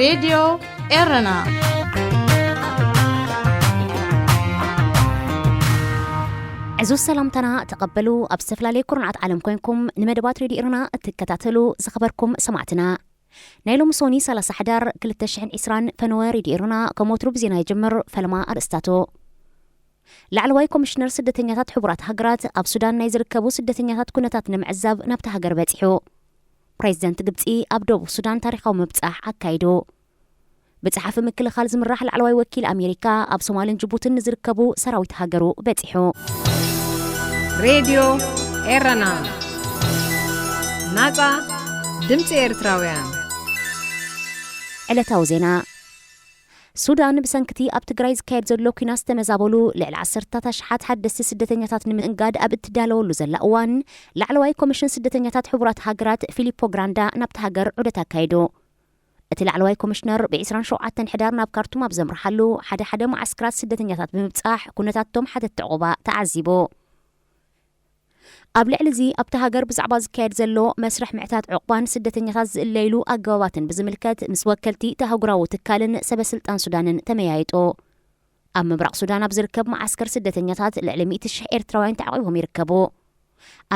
ሬድዮ ኤረና። ዕዙዝ ሰላምታና ተቐበሉ። ኣብ ዝተፈላለየ ኩርናዓት ዓለም ኮይንኩም ንመደባት ሬድዮ ኤረና እትከታተሉ ዝኸበርኩም ሰማዕትና፣ ናይ ሎሚ ሶኒ ሰላሳ ሕዳር ክልተ ሽሕን ዕስራን ፈነወ ሬድዮ ኤረና ከም ወትሩ ብዜና ይጅምር። ፈለማ ኣርእስታቱ። ላዕለዋይ ኮሚሽነር ስደተኛታት ሕቡራት ሃገራት ኣብ ሱዳን ናይ ዝርከቡ ስደተኛታት ኩነታት ንምዕዛብ ናብቲ ሃገር በጺሑ። ፕሬዚደንት ግብጺ ኣብ ደቡብ ሱዳን ታሪኻዊ ምብጻሕ ኣካይዱ። ብጸሓፊ ምክልኻል ዝምራሕ ላዕለዋይ ወኪል ኣሜሪካ ኣብ ሶማልን ጅቡትን ንዝርከቡ ሰራዊት ሃገሩ በጺሑ። ሬድዮ ኤረና፣ ናጻ ድምጺ ኤርትራውያን። ዕለታዊ ዜና። ሱዳን ብሰንክቲ ኣብ ትግራይ ዝካየድ ዘሎ ኲናት ዝተመዛበሉ ልዕሊ ዓሰርታት ኣሽሓት ሓደስቲ ስደተኛታት ንምእንጋድ ኣብ እትዳለወሉ ዘላ እዋን፣ ላዕለዋይ ኮሚሽን ስደተኛታት ሕቡራት ሃገራት ፊሊፖ ግራንዳ ናብቲ ሃገር ዑደት ኣካይዱ። እቲ ላዕለዋይ ኮሚሽነር ብ ዕስራን ሸውዓተን ሕዳር ናብ ካርቱም ኣብ ዘምርሓሉ፣ ሓደ ሓደ መዓስከራት ስደተኛታት ብምብጻሕ ኩነታቶም ሓተትቲ ዕቑባ ተዓዚቡ። ኣብ ልዕሊ እዚ ኣብቲ ሃገር ብዛዕባ ዝካየድ ዘሎ መስርሕ ምዕታት ዕቑባን ስደተኛታት ዝእለይሉ ኣገባባትን ብዝምልከት ምስ ወከልቲ እቲ ኣህጉራዊ ትካልን ሰበ ስልጣን ሱዳንን ተመያይጡ። ኣብ ምብራቕ ሱዳን ኣብ ዝርከብ መዓስከር ስደተኛታት ልዕሊ ሚእቲ ሽሕ ኤርትራውያን ተዓቒቦም ይርከቡ።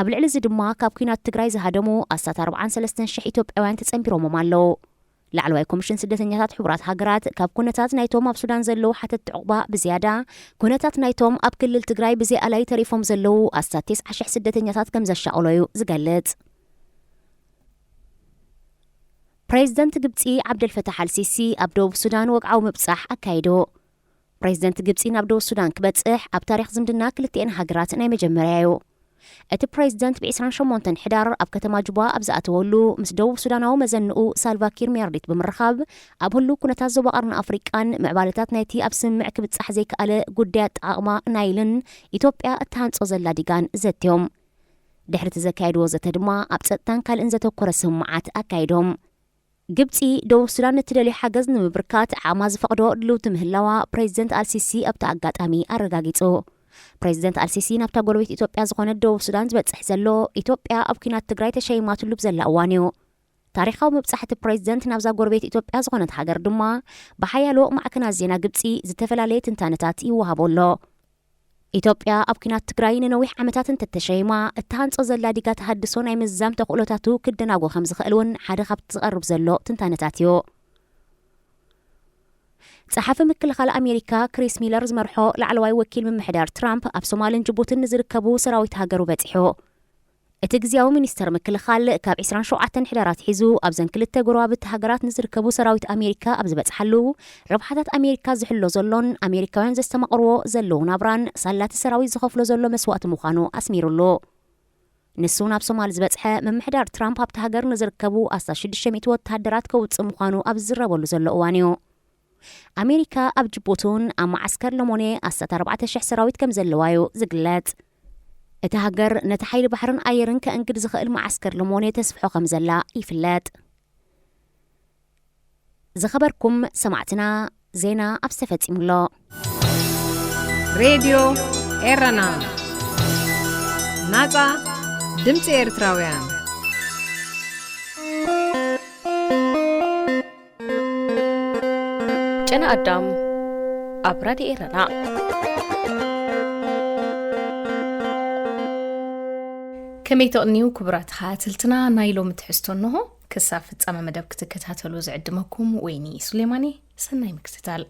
ኣብ ልዕሊ እዚ ድማ ካብ ኲናት ትግራይ ዝሃደሙ ኣስታት ኣርብዓን ሰለስተን ሽሕ ኢትዮጵያውያን ተጸንቢሮሞም ኣለዉ። ላዕለዋይ ኮሚሽን ስደተኛታት ሕቡራት ሃገራት ካብ ኩነታት ናይቶም ኣብ ሱዳን ዘለዉ ሓተትቲ ዕቑባ ብዝያዳ፣ ኩነታት ናይቶም ኣብ ክልል ትግራይ ብዘይ ኣላይ ተሪፎም ዘለዉ ኣስታት ተስዓ ሽሕ ስደተኛታት ከም ዘሻቕሎ እዩ ዝገልጽ። ፕሬዚደንት ግብጺ ዓብደልፈታሕ ኣልሲሲ ኣብ ደቡብ ሱዳን ወግዓዊ ምብጻሕ ኣካይዱ። ፕሬዚደንት ግብጺ ናብ ደቡብ ሱዳን ክበጽሕ ኣብ ታሪኽ ዝምድና ክልቲኤን ሃገራት ናይ መጀመርያ እዩ። እቲ ፕሬዚደንት ብ ዕስራን ሸሞንተን ሕዳር ኣብ ከተማ ጁባ ኣብ ዝኣተወሉ፣ ምስ ደቡብ ሱዳናዊ መዘንኡ ሳልቫ ኪር ሚያርዲት ብምርኻብ፣ ኣብ ህሉው ኩነታት ዞባ ቀርኒ ኣፍሪቃን ምዕባለታት ናይቲ ኣብ ስምምዕ ክብጻሕ ዘይከኣለ ጉዳይ ኣጠቓቕማ ናይልን ኢትዮጵያ እትሃንጾ ዘላ ዲጋን ዘትዮም። ድሕሪ እቲ ዘካየድዎ ዘተ ድማ ኣብ ጸጥታን ካልእን ዘተኮረ ስምምዓት ኣካይዶም። ግብጺ፣ ደቡብ ሱዳን እትደልዮ ሓገዝ ንምብርካት ዓቕማ ዝፈቕዶ ድልውቲ ምህላዋ ፕሬዚደንት ኣልሲሲ ኣብቲ ኣጋጣሚ ኣረጋጊጹ። ፕሬዚደንት ኣልሲሲ ናብታ ጎረቤት ኢትዮጵያ ዝኾነት ደቡብ ሱዳን ዝበጽሕ ዘሎ፣ ኢትዮጵያ ኣብ ኲናት ትግራይ ተሸይማትሉ ብዘላ እዋን እዩ። ታሪኻዊ ምብጻሕ እቲ ፕሬዚደንት ናብዛ ጎረቤት ኢትዮጵያ ዝኾነት ሃገር ድማ፣ ብሓያሎ ማዕከናት ዜና ግብጺ ዝተፈላለየ ትንታነታት ይወሃቦ ኣሎ። ኢትዮጵያ ኣብ ኲናት ትግራይ ንነዊሕ ዓመታት እንተተሸይማ፣ እትሃንጾ ዘላ ዲጋ ተሃድሶ ናይ ምዝዛም ተኽእሎታቱ ክደናጎ ከም ዝኽእል እውን ሓደ ካብቲ ዝቐርብ ዘሎ ትንታነታት እዩ። ጸሓፊ ምክልኻል ኣሜሪካ ክሪስ ሚለር ዝመርሖ ላዕለዋይ ወኪል ምምሕዳር ትራምፕ ኣብ ሶማልን ጅቡትን ንዝርከቡ ሰራዊት ሃገሩ በጺሑ። እቲ ግዝያዊ ሚኒስተር ምክልኻል፣ ካብ ዕስራን ሸውዓተን ሕዳር ኣትሒዙ ኣብዘን ክልተ ጎረባብቲ ሃገራት ንዝርከቡ ሰራዊት ኣሜሪካ ኣብ ዝበጽሓሉ፣ ረብሓታት ኣሜሪካ ዝሕሎ ዘሎን ኣሜሪካውያን ዘስተማቕርዎ ዘለዉ ናብራን ሳላቲ ሰራዊት ዝኸፍሎ ዘሎ መስዋእቲ ምዃኑ ኣስሚሩሉ። ንሱ ናብ ሶማል ዝበጽሐ ምምሕዳር ትራምፕ፣ ኣብቲ ሃገር ንዝርከቡ ኣስታት ሽዱሽተ ሚእቲ ወተሃደራት ከውጽእ ምዃኑ ኣብ ዝዝረበሉ ዘሎ እዋን እዩ። ኣሜሪካ ኣብ ጅቡቲ እውን ኣብ መዓስከር ለሞኔ ኣስታት ኣርባዕተ ሽሕ ሰራዊት ከም ዘለዋ እዩ ዝግለጽ። እታ ሃገር ነቲ ሓይሊ ባሕርን ኣየርን ከእንግድ ዝኽእል መዓስከር ለሞኔ ተስፍሖ ከም ዘላ ይፍለጥ። ዝኸበርኩም ሰማዕትና፣ ዜና ኣብዚ ተፈጺሙ ኣሎ። ሬድዮ ኤረና፣ ናጻ ድምጺ ኤርትራውያን። ጨና ኣዳም ኣብ ራድዮ ኤረና። ከመይ ተቕንዩ ክቡራት ተኸታተልትና፣ ናይ ሎሚ ትሕዝቶ እንሆ። ክሳብ ፍጻመ መደብ ክትከታተሉ ዝዕድመኩም ወይኒ ሱሌማኒ። ሰናይ ምክትታል።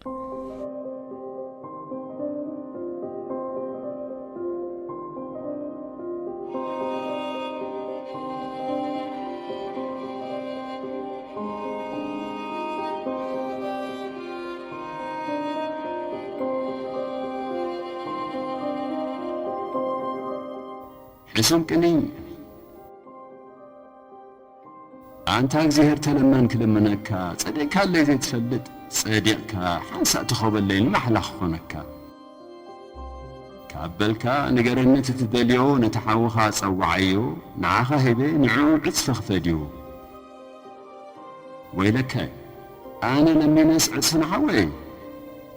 ሕሱም ቅንይ። ኣንታ እግዚኣብሔር ተለመን ክልምነካ፣ ጸዲቕካለይ ዘይትፈልጥ፣ ጸዲቕካ ሓንሳእ ትኸበለይ ማሕላ ክኾነካ። ካብ በልካ ንገረኒ እቲ ትደልዮ፣ ነቲ ሓውኻ ጸውዓዮ፣ ንዓኻ ሂበ ንዕኡ ዕጽፊ ክፈድዮ። ወይለከ፣ ኣነ ለሚነስ ዕጽፊ ንሓወይ፣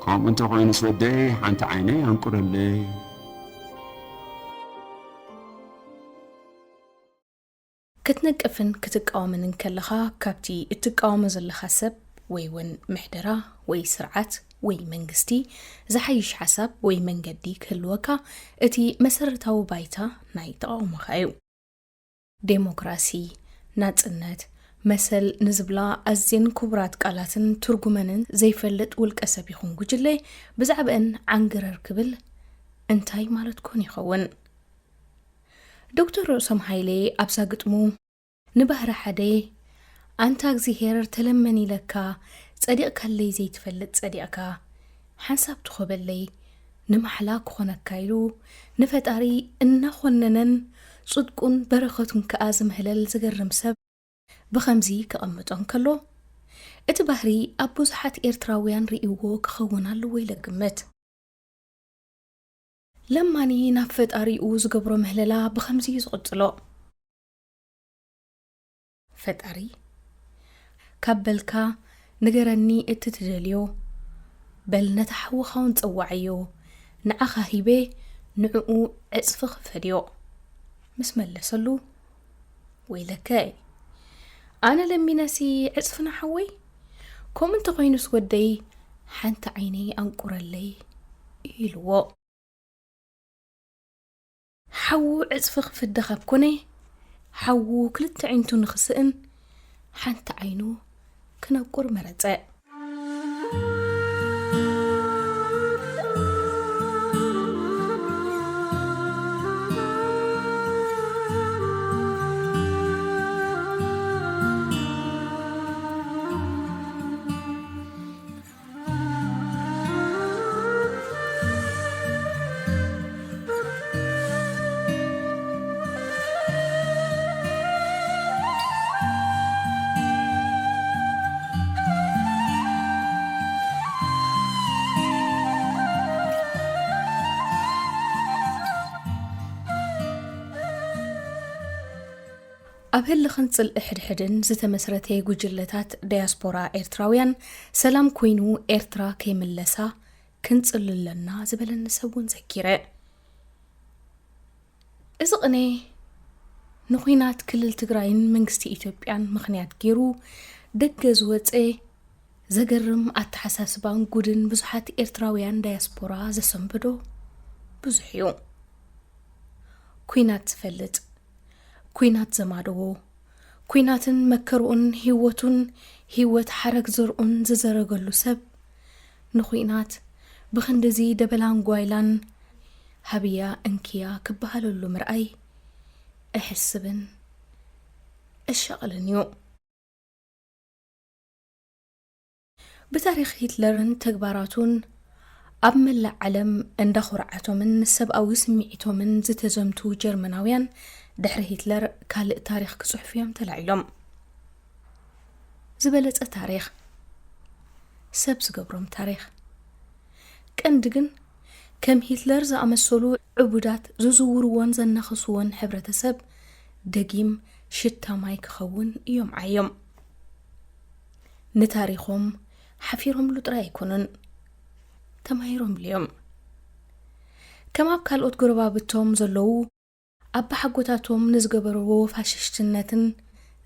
ከምኡ እንተኾይኑስ ወደይ ሓንቲ ዓይነይ ኣንቁረለይ። ክትነቅፍን ክትቃወምን እንከለኻ፣ ካብቲ እትቃወሞ ዘለኻ ሰብ ወይ እውን ምሕደራ ወይ ስርዓት ወይ መንግስቲ ዝሓይሽ ሓሳብ ወይ መንገዲ ክህልወካ እቲ መሰረታዊ ባይታ ናይ ተቓውሞኻ እዩ። ዴሞክራሲ፣ ናጽነት፣ መሰል ንዝብላ ኣዝየን ክቡራት ቃላትን ትርጉመንን ዘይፈልጥ ውልቀ ሰብ ይኹን ጉጅለ ብዛዕባአን ዓንገረር ክብል እንታይ ማለት ኮን ይኸውን? ዶክተር ርእሶም ሃይሌ ኣብዛ ግጥሙ ንባህሪ ሓደ ኣንታ እግዚኣብሔር ተለመን ኢለካ ጸዲቕካለይ ዘይትፈልጥ ጸዲቕካ ሓንሳብ ትኾበለይ ንማሕላ ክኾነካ ኢሉ ንፈጣሪ እናኾነነን ጽድቁን በረኸቱን ከኣ ዝምህለል ዝገርም ሰብ ብኸምዚ ከቐምጦ እንከሎ እቲ ባህሪ ኣብ ብዙሓት ኤርትራውያን ርእይዎ ክኸውን ኣለዎ ኢለ ግምት። ለማኒ ናብ ፈጣሪኡ ዝገብሮ ምህለላ ብኸምዚ እዩ ዝቕጽሎ። ፈጣሪ ካብ በልካ ንገረኒ እቲ ትደልዮ፣ በል ነታ ሓውኻ እውን ጸውዓዮ፣ ንዓኻ ሂበ ንዕኡ ዕጽፊ ክፈድዮ። ምስ መለሰሉ፣ ወይለከ ኣነ ለሚነሲ ዕጽፊ ንሓወይ፣ ከምኡ እንተኾይኑስ ወደይ ሓንቲ ዓይነይ ኣንቁረለይ ኢልዎ። ሓዉ ዕጽፊ ክፍደ ካብ ኮነ፣ ሓዉ ክልተ ኣዒንቱ ንኽስእን ሓንቲ ዓይኑ ክነቁር መረጸ። ኣብ ህልኽን ጽልኢ ሕድሕድን ዝተመስረተ ጉጅለታት ዳያስፖራ ኤርትራውያን ሰላም ኮይኑ ኤርትራ ከይምለሳ ክንጽሊ ኣለና ዝበለኒ ሰብ እውን ዘኪረ። እዚ ቅኔ ንኹናት ክልል ትግራይን መንግስቲ ኢትዮጵያን ምኽንያት ገይሩ ደገ ዝወፀ ዘገርም ኣተሓሳስባን ጉድን ብዙሓት ኤርትራውያን ዳያስፖራ ዘሰንበዶ ብዙሕ እዩ። ኩናት ዝፈልጥ፣ ኩናት ዘማደዎ፣ ኩናትን መከርኡን ህይወቱን ህይወት ሓረግ ዘርኡን ዝዘረገሉ ሰብ ንኩናት ብኽንድዚ ደበላን ጓይላን ሃብያ እንክያ ክበሃለሉ ምርኣይ እሕስብን እሻቐልን እዩ። ብታሪኽ ሂትለርን ተግባራቱን ኣብ መላእ ዓለም እንዳ ኩርዓቶምን ሰብኣዊ ስምዒቶምን ዝተዘምቱ ጀርመናውያን ድሕሪ ሂትለር ካልእ ታሪኽ ክጽሕፉ እዮም ተላዒሎም። ዝበለጸ ታሪኽ፣ ሰብ ዝገብሮም ታሪኽ። ቀንዲ ግን ከም ሂትለር ዝኣመሰሉ ዕቡዳት ዝዝውርዎን ዘናኽስዎን ሕብረተሰብ ደጊም ሽታ ማይ ክኸውን እዮም ዓዮም። ንታሪኾም ሓፊሮምሉ ጥራይ ኣይኮኑን፣ ተማሂሮምሉ እዮም። ከም ኣብ ካልኦት ጎረባብቶም ዘለዉ ኣባሓጎታቶም ንዝገበርዎ ፋሽሽትነትን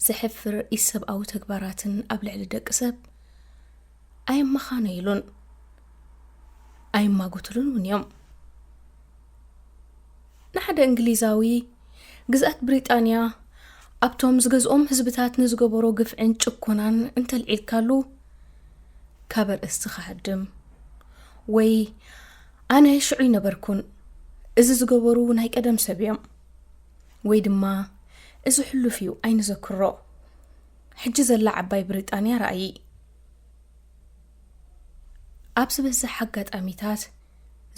ዘሕፍር ኢሰብኣዊ ተግባራትን ኣብ ልዕሊ ደቂ ሰብ ኣየመኻነይሉን ኣይማጎትሉን እውን እዮም። ንሓደ እንግሊዛዊ ግዝኣት ብሪጣንያ ኣብቶም ዝገዝኦም ህዝብታት ንዝገበሮ ግፍዕን ጭኮናን እንተልዒልካሉ ካብ ኣርእስቲ ክሃድም ወይ ኣነ ሽዑ ይነበርኩን እዚ ዝገበሩ ናይ ቀደም ሰብ እዮም ወይ ድማ እዚ ሕሉፍ እዩ ኣይንዘክሮ። ሕጂ ዘላ ዓባይ ብሪጣንያ ረኣዪ። ኣብ ዝበዝሕ ኣጋጣሚታት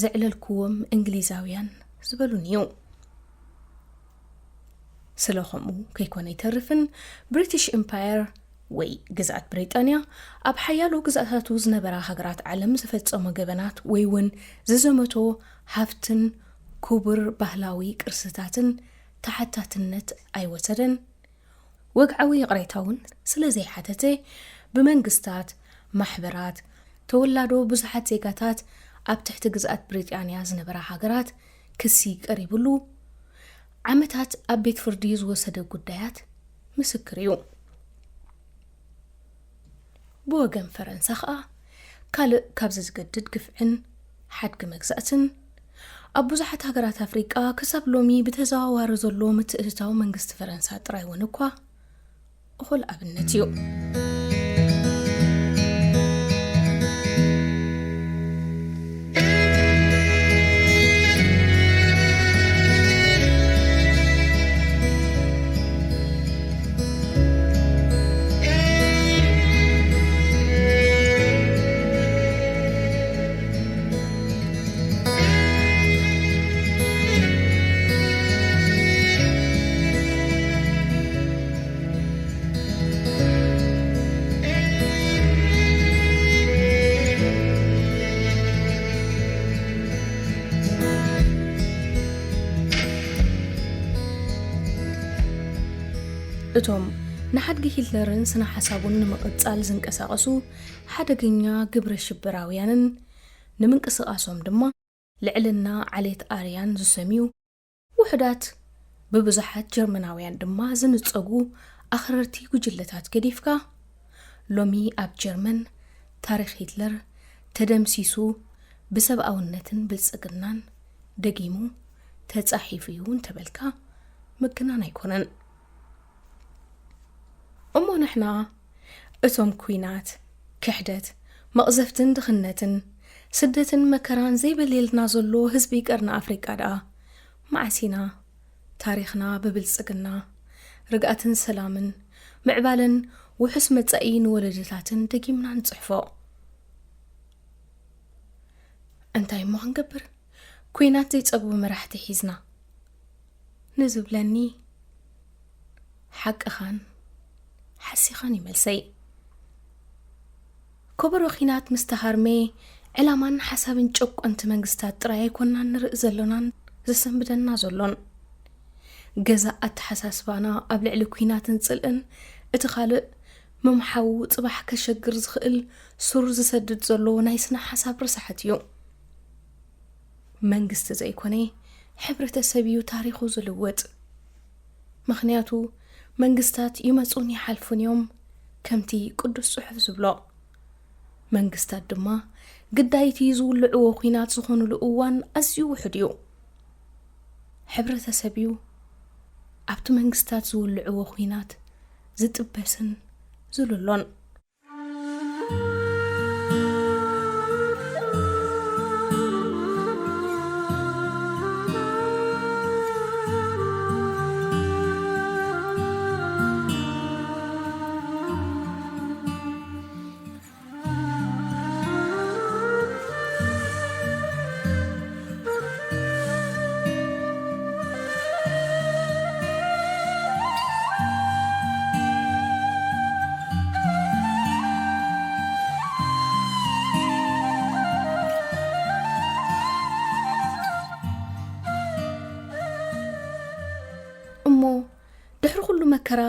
ዘዕለልክዎም እንግሊዛውያን ዝበሉን እዩ። ስለ ከምኡ ከይኮነ ይተርፍን ብሪቲሽ ኢምፓየር ወይ ግዝኣት ብሪጣንያ ኣብ ሓያሎ ግዝኣታቱ ዝነበራ ሃገራት ዓለም ዝፈጸሞ ገበናት ወይ እውን ዝዘመቶ ሃፍትን ክቡር ባህላዊ ቅርስታትን ተሓታትነት ኣይወሰደን። ወግዓዊ ይቕሬታ እውን ስለ ዘይሓተተ ብመንግስታት፣ ማሕበራት፣ ተወላዶ ብዙሓት ዜጋታት ኣብ ትሕቲ ግዝኣት ብሪጣንያ ዝነበራ ሃገራት ክሲ ቀሪብሉ ዓመታት ኣብ ቤት ፍርዲ ዝወሰደ ጉዳያት ምስክር እዩ። ብወገን ፈረንሳ ኸኣ ካልእ ካብዚ ዝገድድ ግፍዕን ሓድጊ መግዛእትን ኣብ ብዙሓት ሃገራት ኣፍሪቃ ክሳብ ሎሚ ብተዘዋዋሪ ዘሎ ምትእትታው መንግስቲ ፈረንሳ ጥራይ እውን እኳ እኹል ኣብነት እዩ። እቶም ንሓድጊ ሂትለርን ስነ ሓሳቡን ንምቕጻል ዝንቀሳቐሱ ሓደገኛ ግብረ ሽበራውያንን ንምንቅስቓሶም ድማ ልዕልና ዓሌት ኣርያን ዝሰምዩ ውሑዳት ብብዙሓት ጀርመናውያን ድማ ዝንጸጉ ኣኽረርቲ ጉጅለታት ገዲፍካ፣ ሎሚ ኣብ ጀርመን ታሪኽ ሂትለር ተደምሲሱ ብሰብኣውነትን ብልጽግናን ደጊሙ ተጻሒፉ እዩ እንተበልካ ምግናን ኣይኮነን። እሞ ንሕና እቶም ኲናት፣ ክሕደት፣ መቕዘፍትን ድኽነትን፣ ስደትን መከራን ዘይበልየልና ዘሎ ህዝቢ ቀርኒ ኣፍሪቃ ደኣ መዓስ ኢና ታሪኽና ብብልጽግና፣ ርግኣትን ሰላምን፣ ምዕባለን ውሑስ መጻኢ ንወለዶታትን ደጊምና ንጽሕፎ? እንታይ እሞ ክንገብር? ኲናት ዘይጸግቡ መራሕቲ ሒዝና ንዝብለኒ፣ ሓቅኻን ሓሲኻን እዩ መልሰይ። ከበሮ ኲናት ምስ ተሃርመ፣ ዕላማን ሓሳብን ጨቆንቲ መንግስታት ጥራይ ኣይኮናን ንርኢ ዘሎናን ዘሰንብደና ዘሎን። ገዛእ ኣተሓሳስባና ኣብ ልዕሊ ኲናትን ጽልእን፣ እቲ ካልእ ምምሓዉ ጽባሕ ከሸግር ዝኽእል ሱር ዝሰድድ ዘሎ ናይ ስነ ሓሳብ ርሳሓት እዩ። መንግስቲ ዘይኮነ ሕብረተሰብ እዩ ታሪኹ ዝልውጥ። ምኽንያቱ መንግስታት ይመጹን ይሓልፉን እዮም፣ ከምቲ ቅዱስ ጽሑፍ ዝብሎ። መንግስታት ድማ ግዳይቲ ዝውልዕዎ ኲናት ዝኾኑሉ እዋን ኣዝዩ ውሑድ እዩ። ሕብረተሰብ እዩ ኣብቲ መንግስታት ዝውልዕዎ ኲናት ዝጥበስን ዝልሎን። እሞ ድሕሪ ኩሉ መከራ፣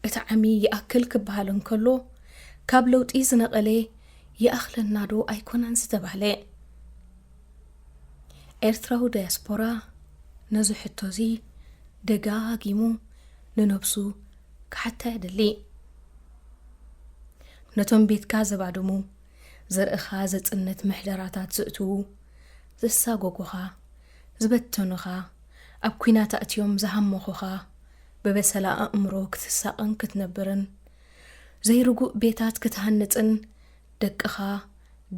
እቲ ዓሚ ይኣክል ክበሃል እንከሎ፣ ካብ ለውጢ ዝነቐለ ይኣኽለና ዶ ኣይኮነን ዝተባህለ? ኤርትራዊ ዳያስፖራ ነዚ ሕቶዚ ደጋጊሙ ንነብሱ ክሓታ የድሊ። ነቶም ቤትካ ዘባድሙ፣ ዘርእኻ ዘጽንት ምሕደራታት ዝእትዉ፣ ዘሳጎጉኻ፣ ዝበተኑኻ፣ ኣብ ኲናት ኣእትዮም ዝሃመኹኻ፣ ብበሰላ ኣእምሮ ክትሳቐን ክትነብርን፣ ዘይርጉእ ቤታት ክትሃንጽን፣ ደቅኻ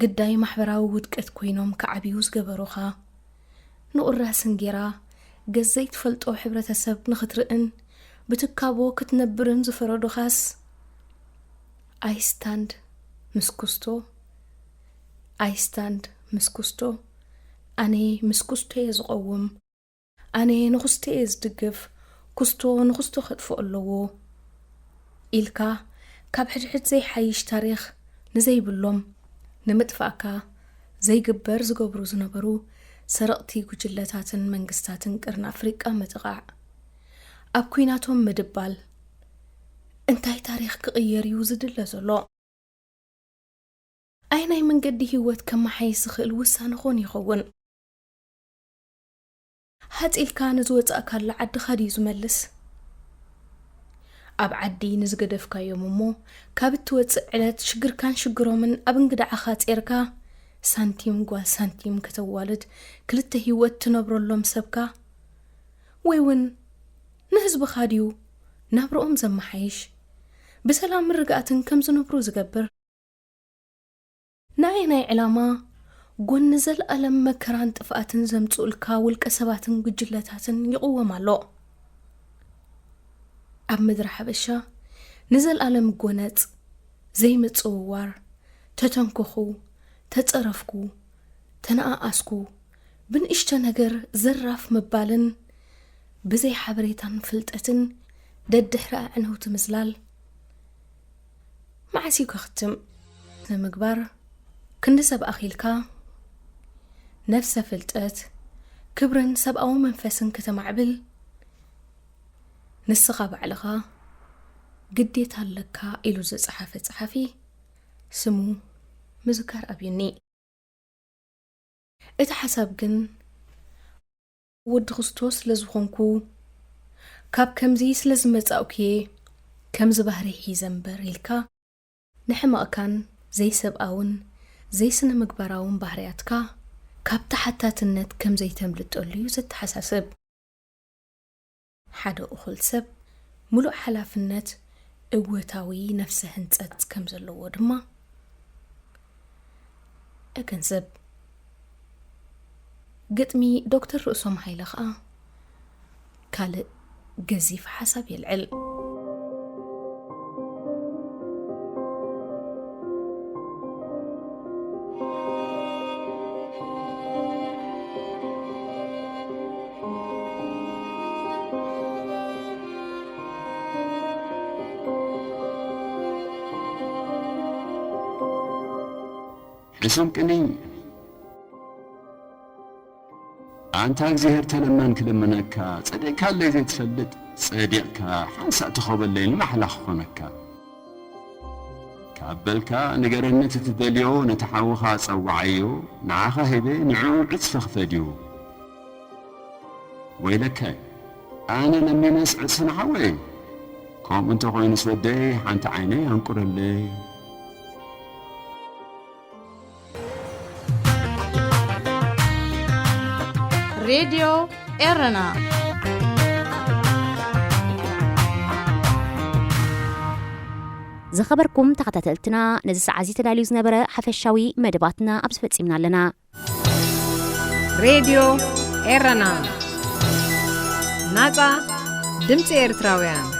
ግዳይ ማሕበራዊ ውድቀት ኮይኖም ክዓብዩ ዝገበሩኻ፣ ንቑራስ እንጌራ ገዝ ዘይትፈልጦ ሕብረተሰብ ንኽትርእን ብትካቦ ክትነብርን ዝፈረዱኻስ፣ ኣይስታንድ ምስ ኩስቶ፣ ኣይስታንድ ምስ ኩስቶ፣ ኣነ ምስ ኩስቶ እየ ዝቐውም፣ ኣነ ንኹስቶ እየ ዝድግፍ፣ ኩስቶ ንኹስቶ ከጥፍኦ ኣለዎ ኢልካ፣ ካብ ሕድሕድ ዘይሓይሽ ታሪኽ ንዘይብሎም፣ ንምጥፋእካ ዘይግበር ዝገብሩ ዝነበሩ ሰረቕቲ ጉጅለታትን መንግስታትን ቀርኒ ኣፍሪቃ ምጥቓዕ፣ ኣብ ኲናቶም ምድባል፣ እንታይ ታሪኽ ክቕየር እዩ ዝድለ ዘሎ? ኣየናይ መንገዲ ህይወት ከመሓይሽ ዝኽእል ውሳነ ኾን ይኸውን? ሃጽ ኢልካ ንዝወጻእካሉ ዓድኻ ድዩ ዝመልስ? ኣብ ዓዲ ንዝገደፍካዮም እሞ ካብ እትወጽእ ዕለት ሽግርካን ሽግሮምን ኣብ እንግዳዕኻ ጼርካ ሳንቲም ጓል ሳንቲም ከተዋልድ ክልተ ህይወት ትነብረሎም ሰብካ ወይ እውን ንህዝብኻ ድዩ ናብርኦም ዘመሓይሽ ብሰላምን ርግኣትን ከም ዝነብሩ ዝገብር? ንኣየናይ ዕላማ ጎኒ ዘለኣለም መከራን ጥፍኣትን ዘምጽኡልካ ውልቀ ሰባትን ጉጅለታትን ይቕወም ኣሎ? ኣብ ምድሪ ሓበሻ ንዘለኣለም ጎነጽ ዘይምጽውዋር፣ ተተንኮኹ፣ ተጸረፍኩ፣ ተነኣኣስኩ፣ ብንእሽቶ ነገር ዘራፍ ምባልን ብዘይ ሓበሬታን ፍልጠትን ደድሕሪ ኣዕነውቲ ምዝላል መዓስ እዩ ከኽትም? ንምግባር ክንዲ ሰብ ኣኺልካ ነፍሰ ፍልጠት፣ ክብርን ሰብኣዊ መንፈስን ከተማዕብል ንስኻ ባዕልኻ ግዴታ ኣለካ ኢሉ ዝጸሓፈ ጸሓፊ ስሙ ምዝካር ኣብዩኒ። እቲ ሓሳብ ግን ወዲ ክርስቶስ ስለ ዝኾንኩ ካብ ከምዚ ስለ ዝመጻእኩ እየ ከምዚ ባህሪ ሒዘ እምበር ኢልካ ንሕመቕካን ዘይሰብኣውን ዘይስነ ምግባራውን ባህርያትካ ካብ ተሓታትነት ከም ዘይተምልጠሉ እዩ ዘተሓሳስብ። ሓደ እኹል ሰብ ምሉእ ሓላፍነት እወታዊ ነፍሰ ህንጸት ከም ዘለዎ ድማ እገንዘብ። ግጥሚ ዶክተር ርእሶም ሃይለ ኸኣ ካልእ ገዚፍ ሓሳብ የልዕል። ሕሱም ቅንይ። ኣንታ እግዚኣብሔር ተለመን ክልምነካ፣ ጸዲቕካ ኣለይ ዘይትፈልጥ፣ ጸዲቕካ ሓንሳእ ተኸበለይ ንማሕላ ክኾነካ። ካብ በልካ ንገረኒ እቲ ትደልዮ፣ ነቲ ሓውኻ ጸውዓዮ፣ ንዓኻ ሂበ ንዕኡ ዕጽፊ ክፈድዮ። ወይለከ ኣነ ለሚነስ ዕጽፊ ንሓወይ፣ ከምኡ እንተኾይኑስ ወደይ ሓንቲ ዓይነይ ኣንቁረለይ። ሬድዮ ኤረና። ዝኸበርኩም ተኸታተልትና፣ ነዚ ሰዓት እዚ ተዳልዩ ዝነበረ ሓፈሻዊ መደባትና ኣብዚ ፈጺምና ኣለና። ሬድዮ ኤረና፣ ናጻ ድምጺ ኤርትራውያን።